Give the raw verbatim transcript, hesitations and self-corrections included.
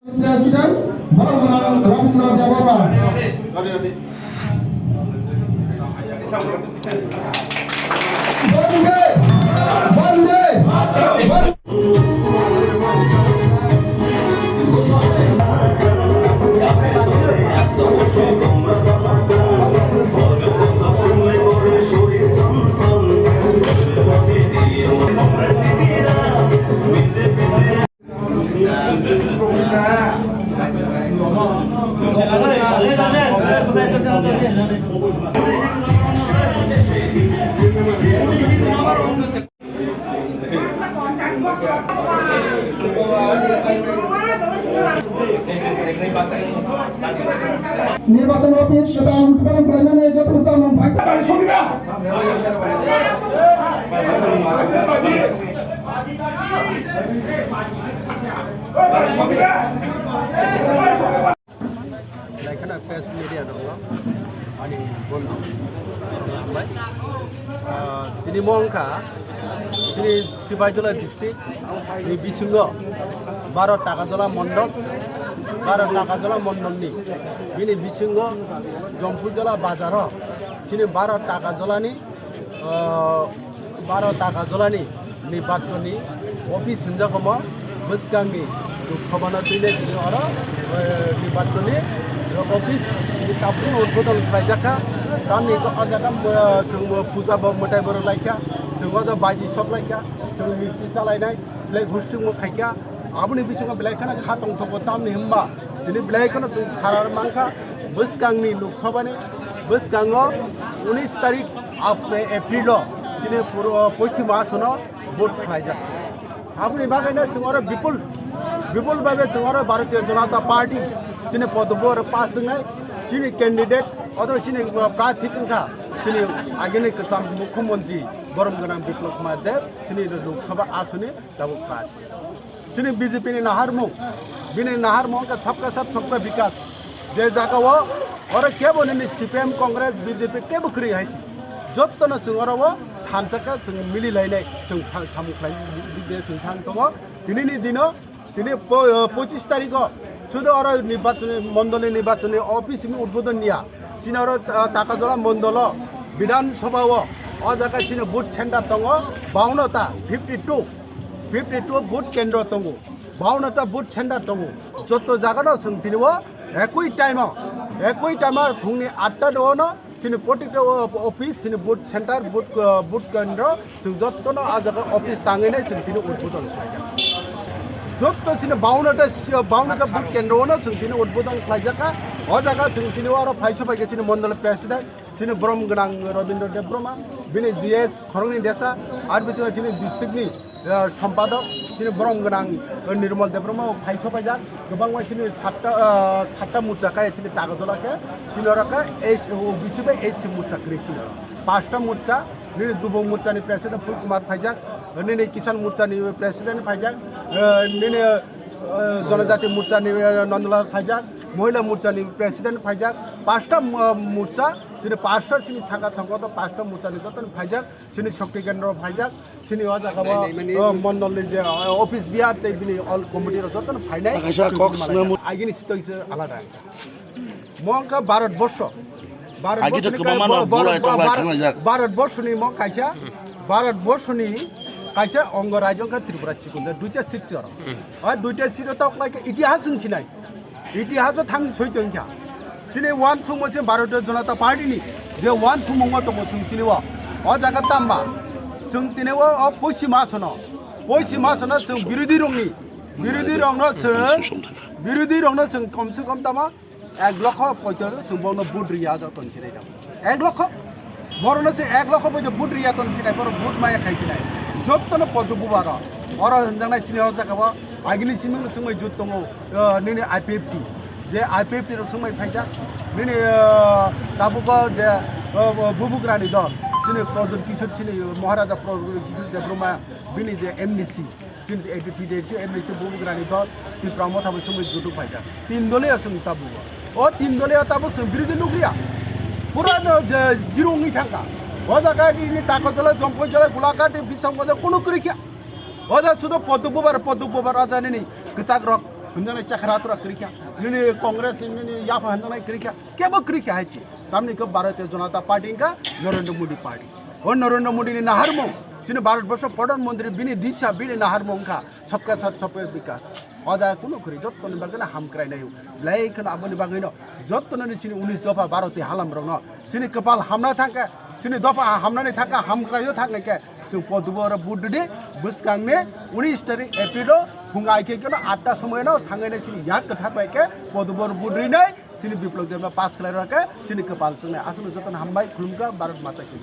President, borok gwnang Rabindra Debbarma. Bande! Bande! Bande! Nirbachon office kwtal uddhibodon khlaimani joto samung phaikha. Laikhana press media rokno ani bondo hambai. Ah, tini mo wngkha chini Sipaijala district ni bisingo Baro Takajola mondol, Baro Takajola mondol ni bini bisingo Jomphujola bazaro chini Baro Takajola ni ah, Baro Takajola ni nirbachon ni office hinjago mo bwskang ni Lok Sabha no twi le tini oro, eh, nirbachon ni office ni tabuk no udbodon khlai jakha. Tamni o jaga, eh, chwng bo puja bo mwtai borok lai kha, chwng o jaga baji sok lai kha, chwng misti cha lai nai, belai hustung bo khai kha. Aboni bisingo belai kheno kha tongthogo, tamni hwnba tini belai kheno chwng sara mankha bwskangni Lok Sabha ni bwskango unis tarik Ap-, April o chini puro-, Poschim Asono vote khlaijak. Aboni bagwino chwng oro bipul, bipul bhabe chwng oro Bharatiya Janata Party chini podobo oro pass wngnai, chini candidate, oto chini, uh, prarthi wngkha chini agini kwcham Mukhyamantri borom gwnang Biplab Kumar Deb, chini Lok Sabha Asoni tabuk prarthi. Chini B J P ni naharmung, bini naharmung wngkha sabka sath sabka bikas. Je jagao oro kebo nini C P M, Congress, B J P kebo kwrwi hai si. Jottono chwng oro o thansa khe chwng mili lainai, chwng tha-, samung khlai de chwng thang tongo. Tini ni dino, tini po-, pochis tarikh o sudu oro nirbachoni, mondoli nirbachoni office ni udbodon niya. Chini oro, ah, Takajola mondolo Bidhan Sabha o, o jaga chini vote center tongo bawanno ta, fifty two. Fifty two vote kendro tongo, bawanno ta vote center tongo. Jotto jaga no chwng tini o ekoi time o, ekoi time o phungni atta do no chini protikta o-, office, chini vote center, vote, uh, vote kendro, chwng jotto no a jaga office tangwi nai chwng tini udbodon khlaijak. Jotto chini bawanno ta si-, bawanno ta vote kendro no chwng tini udbodon khlaijak kha. O jaga chwng tini oro phai sopai khe chini mondol president, chini borom gwnang Rabindra Debbarma, bini G S khoroknwi desa, ar bisingo chini district ni, ah, sompadok, chini borom gwnang, ah, Nirmal Debbarma phai sopaijak, kwbangma chini satta, ah, satta morcha kaya chini Takajola khe, chini oro khe S-, O B C bai S C morcha kwrwi chini oro. Pasta morcha, nini Jubok morcha ni president Phul Kumar phaijak, nini Kisan morcha ni president phaijak, ah, nini, ah, Jonojati morcha ni, ah, Nandalal phaijak, Mohila morcha ni president phaijak, pasta, ah, morcha, chini pasta chini saka songkoto pasta morcha ni joto ni phaijak, chini Shakti Kendra phaijak, chini o jaga o, Nai, nai, mani o, mondol ni je, o, office biyar tei bini all committee rok joto no phainai. Kaisa kok swnam. Agini sitoi se alada. Mo wngkha Bharat Borsho. Bharat Agi to Borsho ni kwbangma kai-, no Bharat, burai tong bai Bharat, thanglaijak. Bharat Borsho ni mo kaisa, Bharat Borsho ni kaisa ongo rajyo wngkha Tripura sikunda, duita seat se oro. Hmm. O duita seat o tok lai khe itihas wng sinai. Itihas o thang soi tong kha. Chini uansukmung se Bharatiya Janata Party ni je uansukmung o tongo chwng tini o. O jaga tamba chwng tini o, o Poschim Asono. Poschim Asono chwng birodhi rokni, birodhi rokno chwng, birodhi rokno chwng kom se kom tamo ek lokho poito chwng bono vote riya joto ni chini tamo. Ek lokho. Borokno se ek lokho bai vote riya ton chinai, borok vote maya khai chinai. Jottono podo bubaro. Oro hwnjaknai chini o jaga o agini siming no chwngbai jut tongo, eh, nini I P F T. Je I P F T rok chwngbai phaijak. Nini, eh, tabuk o je, eh, bubugrani dol. Chini Pradyut Kishore chini Maharaja Pradyut Kishore Debbarma bini je M D C. Chini eighty three de M D C bubugrani dol, Tipra Motha bai chwngbai jutuk phaijak. Tin doliya chwng tabuk o. O tin doliya tabuk chwng birodhi nukliya. Pura no je zero wngwi thangkha. O jaga nini Takajola, Jomphuijola, Golaghat, Bisramganj kunu kwrwi kha. O jaga sudo podo bubar, podo bubar o jaga nini kwchak rok. Hwnjaknai chakhra tura kwrwi kha, nini Congress ni nini yapha hwnjaknai kwrwi kha, kebo kwrwi kha hai chi. Tamni khe Bharatiya Janata Party wngkha Narendra Modi party. O Narendra Modi ni naharmung, chini Bharat Borsho Pradhan Mantri bini disha, bini naharmung wngkha Sabka Saath Sabka Vikas. O jaga kunu kwrwi, jottoni bagwi no hamkrainai. Belai kheno aboni bagwi no jottoni chini unis dopha Bharati halam rok no chini kwpal hamna thangkhe, chini dopha hamnani thangkhe, hamkraio thangkhe khe, chwng poduboro bududi bwskangni unis tarik April o phung ai khe keno atta somoyno thangwi nai chini yak kwthar bai khe poduboro budrinai chini Biplab Debbarma pass khlai rok khe chini kwpal chwngnai. Aswkno jotono hambai, khulumkha, Bharat Mata ki jai.